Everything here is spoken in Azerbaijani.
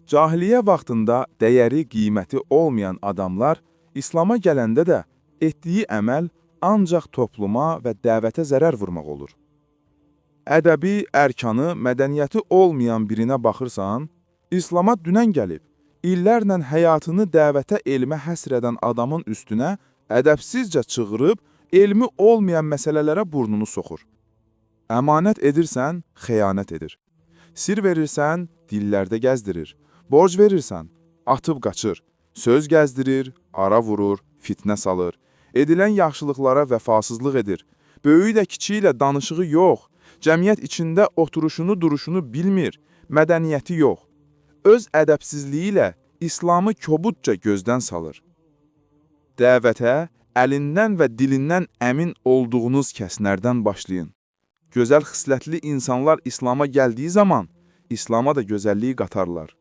Cahiliyyə vaxtında dəyəri, qiyməti olmayan adamlar İslam'a gələndə də etdiyi əməl ancaq topluma və dəvətə zərər vurmaq olur. Ədəbi, ərkanı, mədəniyyəti olmayan birinə baxırsan, İslam'a dünən gəlib, illərlə həyatını dəvətə, elmə həsr edən adamın üstünə ədəbsizcə çığırıb, elmi olmayan məsələlərə burnunu soxur. Əmanət edirsən, xəyanət edir. Sir verirsən, dillərdə gəzdirir. Borc verirsən, atıb qaçır. Söz gəzdirir, ara vurur, fitnə salır. Edilən yaxşılıqlara vəfasızlıq edir. Böyüklə kiçiklə danışığı yox, cəmiyyət içində oturuşunu, duruşunu bilmir, mədəniyyəti yox. Öz ədəbsizliyi ilə İslamı kobudca gözdən salır. Dəvətə əlindən və dilindən əmin olduğunuz kəslərdən başlayın. Gözəl xislətli insanlar İslam'a gəldiyi zaman, İslam'a da gözəlliyi qatarlar.